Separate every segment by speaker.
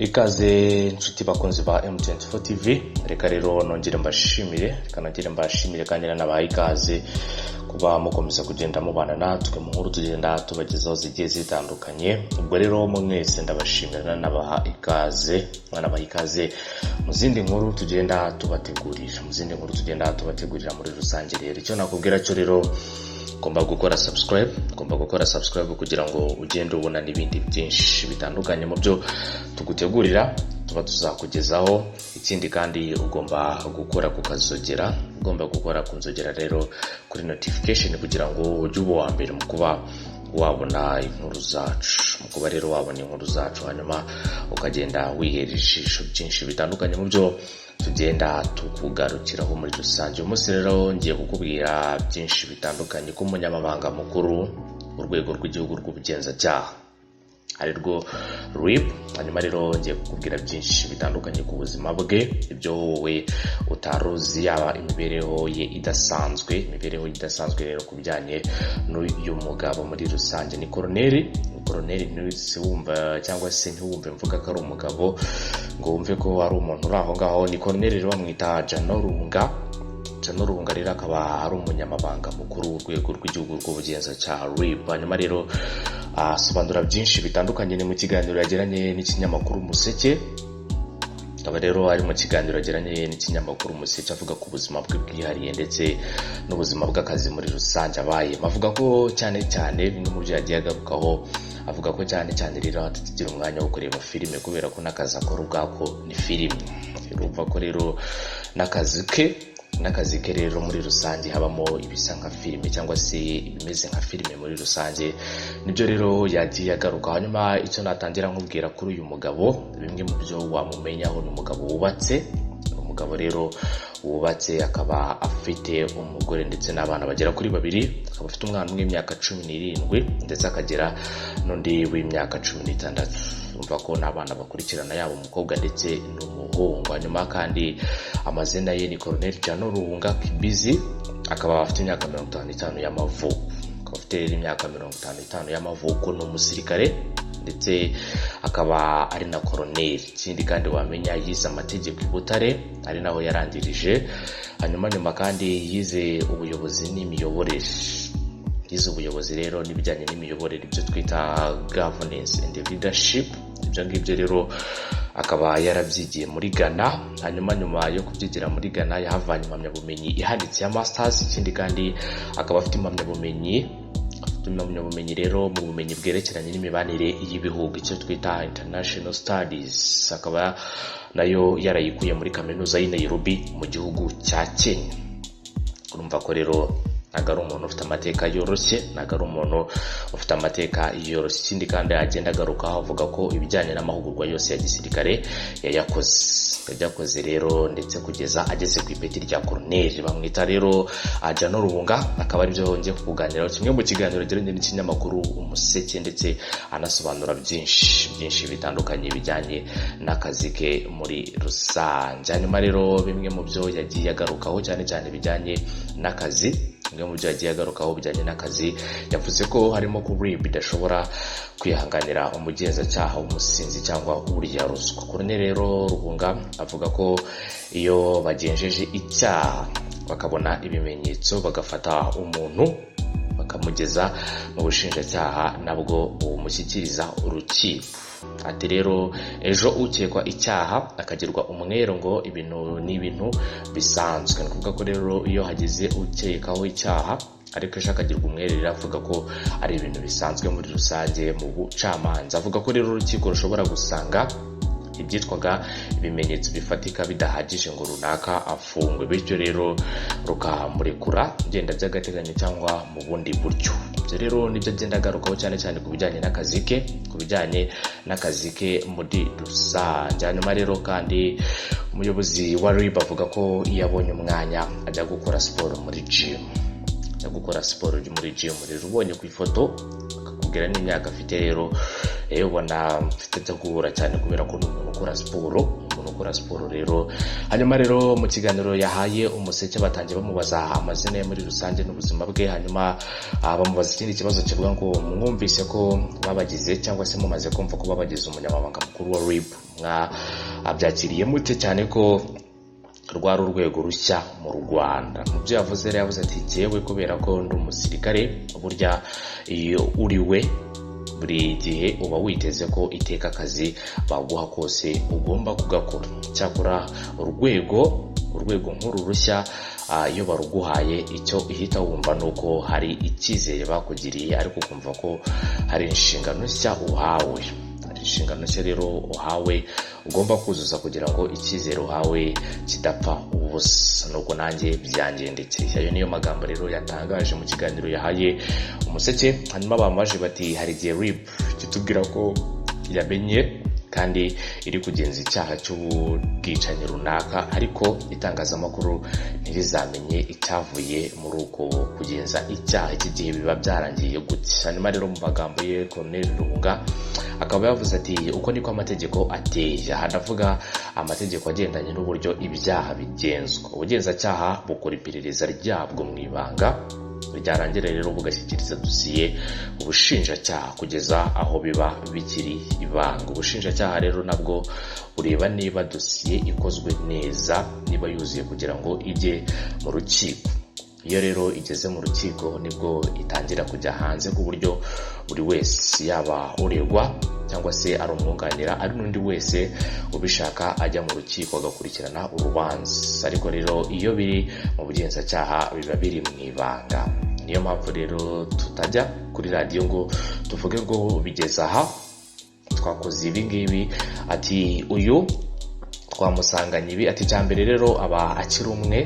Speaker 1: Ikaze inshuti bakunzi ba M24 TV. Reka rero nongere mbashimire, reka nongere mbashimire kandi nanabaha ikaze kuba mukomeza kugenda mubana natwe mu nkuru tugenda tubagezaho zigiye zitandukanye. Ubwo rero mwese ndabashimira, nanabaha ikaze, mwanabaha ikaze mu zindi nkuru tugenda tubategurira, mu zindi nkuru tugenda tubategurira muri rusange. Rero icyo nakubwira cyo rero, ugomba gukora subscribe, ugomba gukora subscribe kugira ngo ugende ubona n'ibindi byinshi bitandukanye mu byo tugutegurira tuba tuzakugezaho. Ikindi kandi, ugomba gukora ku kazogera, ugomba gukora ku nzogera rero kuri notification kugira ngo ujye uba uwa mbere mu kuba wabona inkuru zacu, mu kuba rero wabona inkuru zacu, hanyuma ukagenda wihera ijisho byinshi bitandukanye mu byo tugenda tukugarukiraho muri rusange. Uyu munsi rero ngiye kukubwira byinshi bitandukanye ko umunyamabanga mukuru w'Urwego rw'Igihugu rw'Ubugenzacyaha, arirwo RIB. Hanyuma rero ngiye kukubwira byinshi bitandukanye ku buzima bwe, ibyo wowe utaruzi, yaba imibereho ye idasanzwe, imibereho ye idasanzwe rero ku bijyanye n'uyu mugabo muri rusange. Ni koroneri, ni koroneri. Wumva cyangwa se ntiwumve mvuga ko ari umugabo ngo wumve ko ari umuntu uri aho ngaho. Ni koroneri rero, bamwita Jano Ruhunga. Jano Ruhunga rero akaba ari umunyamabanga mukuru w'Urwego rw'Igihugu rw'Ubugenzacyaha, RIB. Hanyuma rero asobanura byinshi bitandukanye, ni mu kiganiro yagiranye n'ikinyamakuru Umuseke. Akaba rero ari mu kiganiro yagiranye n'ikinyamakuru Umuseke, avuga ku buzima bwe bwihariye ndetse n'ubuzima bw'akazi muri rusange abayemo. Avuga ko cyane cyane, bimwe mu byo yagiye agarukaho, avuga ko cyane cyane rero atakigira umwanya wo kureba filime kubera ko n'akazi akora ubwako ni filime. Urumva ko rero n'akazi ke rero muri rusange habamo ibisa nka filime cyangwa se ibimeze nka filime muri rusange. Nibyo rero yagiye agaruka. Hanyuma icyo natangira nkubwira kuri uyu mugabo, bimwe mu byo wamumenyaho, ni umugabo wubatse. Ni umugabo rero wubatse, akaba afite umugore ndetse n'abana bagera kuri babiri. Akaba afite umwana umwe w'imyaka 17 ndetse akagira n'undi w'imyaka 16. Urumva ko n'abana bakurikirana, yaba umukobwa ndetse n'umuhungu. Hanyuma kandi amazina ye ni Colonel Jano Ruhunga Kibizi, akaba afite imyaka 55 y'amavuko. Akaba afite rero imyaka 55 y'amavuko, ni umusirikare ndetse akaba ari na koroneri. Ikindi kandi wamenya, yize amategeko i Butare, ari naho yarangirije. Hanyuma nyuma kandi yize ubuyobozi n'imiyoborere, yize ubuyobozi rero n'ibijyanye n'imiyoborere, ibyo twita governance and leadership. Ibyo ngibyo rero akaba yarabyigiye muri Ghana. Hanyuma nyuma yo kubyigira muri Ghana, yahavanye impamyabumenyi ihanitse ya masters. Ikindi kandi akaba afite impamyabumenyi rero mu bumenyi bwerekeranye n'imibanire y'ibihugu, icyo twita international studies, akaba nayo yarayikuye muri Kaminuza y'i Nairobi mu gihugu cya Kenya. Urumva ko rero ntabwo ari umuntu ufite amateka yoroshye, ntabwo ari umuntu ufite amateka yoroshye. Ikindi kandi agenda agarukaho, avuga ko ibijyanye n'amahugurwa yose ya gisirikare yayakoze, yayakoze rero ndetse kugeza ageze ku ipeti rya koroneri. Bamwita rero Jano Ruhunga, akaba aribyo ngiye kukuganiraho kimwe mu kiganiro yagiranye n'ikinyamakuru Umuseke, ndetse anasobanura byinshi byinshi bitandukanye bijyanye n'akazi ke muri rusange. Hanyuma rero bimwe mu byo yagiye agarukaho cyane cyane bijyanye n'akazi, bimwe mu byo yagiye agarukaho bijyanye n'akazi, yavuze ko harimo ko RIB idashobora kwihanganira umugenzacyaha w'umusinzi cyangwa urya ruswa. Koroneri rero Ruhunga avuga ko iyo bagenjeje icyaha, bakabona ibimenyetso, bagafata umuntu bakamugeza mu bushinjacyaha, nabwo bumushyikiriza urukiko. Ati rero ejo ukekwa icyaha akagirwa umwere, ngo ibintu ni ibintu bisanzwe. Ni ukuvuga ko rero iyo hagize ukekaho icyaha ariko ejo akagirwa umwere, rero avuga ko ari ibintu bisanzwe muri rusange mu bucamanza. Avuga ko rero urukiko rushobora gusanga ibyitwaga ibimenyetso bifatika bidahagije ngo runaka afungwe, bityo rero rukamurekura genda by'agateganyo cyangwa mu bundi buryo. Ibyo rero nibyo agenda agarukaho cyane cyane ku bijyanye n'akazi ke, ku bijyanye n'akazi ke muri rusange. Hanyuma rero kandi umuyobozi wa RIB avuga ko iyo abonye umwanya ajya gukora siporo muri gym, ajya gukora siporo muri gym. Rero ubonye ku ifoto akakubwira n'imyaka afite rero, ubona mfite byo guhura cyane kubera ko ni umuntu ukora siporo, umuntu Umuntu ukora siporo rero. Hanyuma rero mu kiganiro yahaye Umuseke, batangiye bamubaza amazina ye muri rusange n'ubuzima bwe. Hanyuma bamubaza ikindi kibazo kivuga ngo: "Mwumvise ko babagize, cyangwa se mumaze kumva ko babagize umunyamabanga mukuru wa RIB, mwabyakiriye mute, cyane ko rwari urwego rushya mu Rwanda?" Mu byo yavuze rero, yavuze ati: "Jyewe kubera ko ndi umusirikare, burya iyo uri we buri gihe uba witeze ko iteka akazi baguha kose ugomba kugakora. Cyakora urwego nk'uru rushya, iyo baruguhaye, icyo uhita wumva ni uko hari icyizere bakugiriye, ariko ukumva ko hari inshingano nshya uhawe, hari inshingano nshya rero uhawe ugomba kuzuza kugira ngo icyizere uhawe kidapfa ubusa. Nuko nanjye byangendekeye." Ayo niyo magambo rero yatangaje mu kiganiro yahaye Umuseke. Hanyuma bamaje bati: "Hari igihe RIB kitubwira ko yamenye kandi iri kugenza icyaha cy'ubwicanyi runaka, ariko itangazamakuru ntirizamenye icyavuye muri uko kugenza icyaha. Iki gihe biba byarangiye gute?" Hanyuma rero mu magambo ye, Colonel Ruhunga akaba yavuze ati: "Uko niko amategeko ateye." Aha ndavuga amategeko agendanye n'uburyo ibyaha bigenzwa. Ubugenzacyaha bukora iperereza ryabwo mu ibanga, ryarangira rero bugashyikiriza dosiye ubushinjacyaha kugeza aho biba bikiri ibanga. Ubushinjacyaha rero nabwo bureba niba dosiye ikozwe neza, niba yuzuye kugira ngo ijye mu rukiko. Iyo rero igeze mu rukiko nibwo itangira kujya hanze, ku buryo buri wese, yaba uregwa cyangwa se ari umwunganira, ari n'undi wese ubishaka, ajya mu rukiko agakurikirana urubanza. Ariko rero iyo biri mu bugenzacyaha biba biri mu ibanga. Niyo mpamvu rero tutajya kuri radiyo ngo tuvuge ngo bigeze aha, twakoze ibi ngibi." Ati: "Uyu twamusanganye ibi." Ati: "Icya mbere rero aba akiri umwe,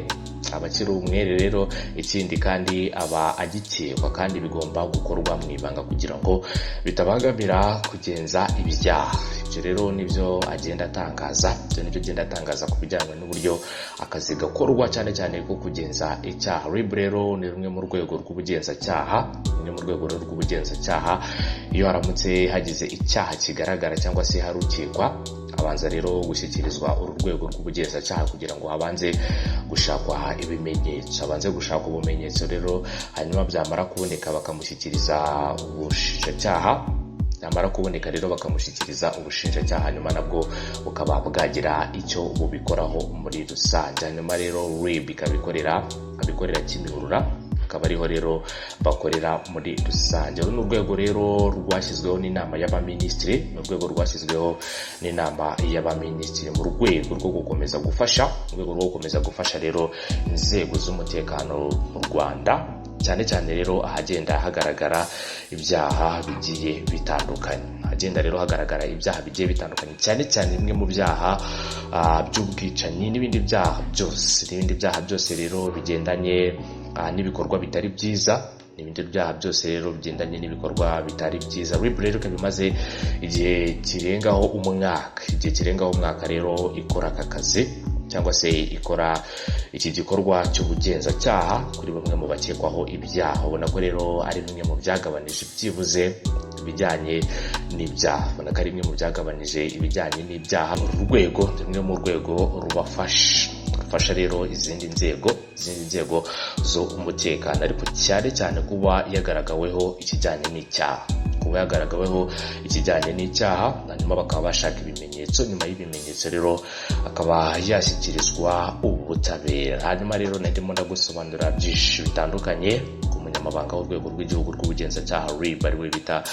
Speaker 1: aba akiri umwere rero. Ikindi kandi aba agikekwa, kandi bigomba gukorwa mu ibanga kugira ngo bitabangamira kugenza ibyaha." Ibyo rero nibyo agenda atangaza, ibyo nibyo agenda atangaza ku bijyanye n'uburyo akazi gakorwa, cyane cyane ko kugenza icyaha. RIB rero ni rumwe mu rwego rw'ubugenzacyaha, rumwe mu rwego rw'ubugenzacyaha. Iyo haramutse hagize icyaha kigaragara cyangwa se hari ukekwa, abanza rero gushyikirizwa uru rwego rw'ubugenzacyaha kugira ngo habanze gushakwa ibimenyetso, habanze gushakwa ubumenyetso rero. Hanyuma byamara kuboneka bakamushyikiriza ubushinjacyaha, byamara kuboneka rero bakamushyikiriza ubushinjacyaha, hanyuma nabwo bukaba bwagira icyo bubikoraho muri rusange. Hanyuma rero RIB ikabikorera, abikorera Kimihurura, akaba ariho rero bakorera muri rusange. Uru ni urwego rero rwashyizweho n'inama y'abaminisitiri, ni urwego rwashyizweho n'inama y'abaminisitiri mu rwego rwo gukomeza gufasha, mu rwego rwo gukomeza gufasha rero inzego z'umutekano mu Rwanda, cyane cyane rero ahagenda hagaragara ibyaha bigiye bitandukanye, ahagenda rero hagaragara ibyaha bigiye bitandukanye, cyane cyane bimwe mu byaha by'ubwicanyi n'ibindi byaha byose, n'ibindi byaha byose rero bigendanye n'ibikorwa bitari byiza, n'ibindi byaha byose rero bigendanye n'ibikorwa bitari byiza. RIB rero ikaba imaze igihe kirengaho umwaka, igihe kirengaho umwaka rero ikora aka kazi, cyangwa se ikora iki gikorwa cy'ubugenzacyaha kuri bamwe mu bakekwaho ibyaha. Ubona ko rero ari bimwe mu byagabanije byibuze ibijyanye n'ibyaha, ubona ko ari bimwe mu byagabanije ibijyanye n'ibyaha. Uru rwego ni rumwe mu rwego rubafasha, rufasha rero izindi nzego z'umutekano, ariko cyane cyane kuba yagaragaweho ikijyanye n'icyaha, kuba yagaragaweho ikijyanye n'icyaha, hanyuma bakaba bashaka ibimenyetso. Nyuma y'ibimenyetso rero akaba yashyikirizwa ubutabera. Hanyuma rero ndimo ndagusobanurira byinshi bitandukanye ku munyamabanga w'urwego rw'igihugu rw'ubugenzacyaha RIB, ariwe bita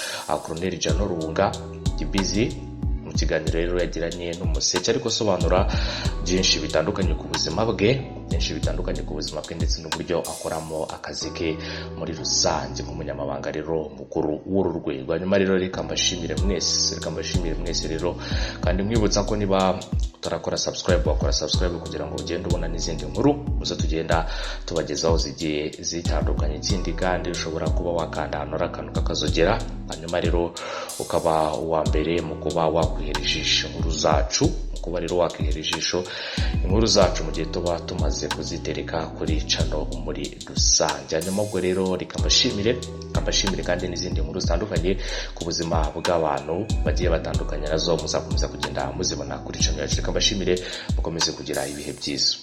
Speaker 1: Colonel Jano Ruhunga Gibizi, mu kiganiro rero yagiranye n'Umuseke, ariko asobanura byinshi bitandukanye ku buzima bwe, byinshi bitandukanye ku buzima bwe ndetse n'uburyo akoramo akazi ke muri rusange nk'umunyamabanga rero mukuru w'uru rwego. Hanyuma rero reka mbashimire mwese, reka mbashimire mwese rero, kandi mwibutsa ko niba utarakora subscribe wakora subscribe kugira ngo ugende ubona n'izindi nkuru. Muzo tugenda tubagezaho zigiye zitandukanye. Ikindi kandi, ushobora kuba wakanda ahantu hari akantu k'akazogera, hanyuma rero ukaba uwa mbere mu kuba wakwihera ijisho inkuru zacu, mu kuba rero wakwihera ijisho inkuru zacu mu gihe tuba tumaze kuzitereka kuri channel muri rusange. Hanyuma ubwo rero reka mbashimire, reka mbashimire kandi n'izindi nkuru zitandukanye ku buzima bw'abantu bagiye batandukanye nazo muzakomeza kugenda muzibona kuri channel yacu. Reka mbashimire, mukomeze kugira ibihe byiza.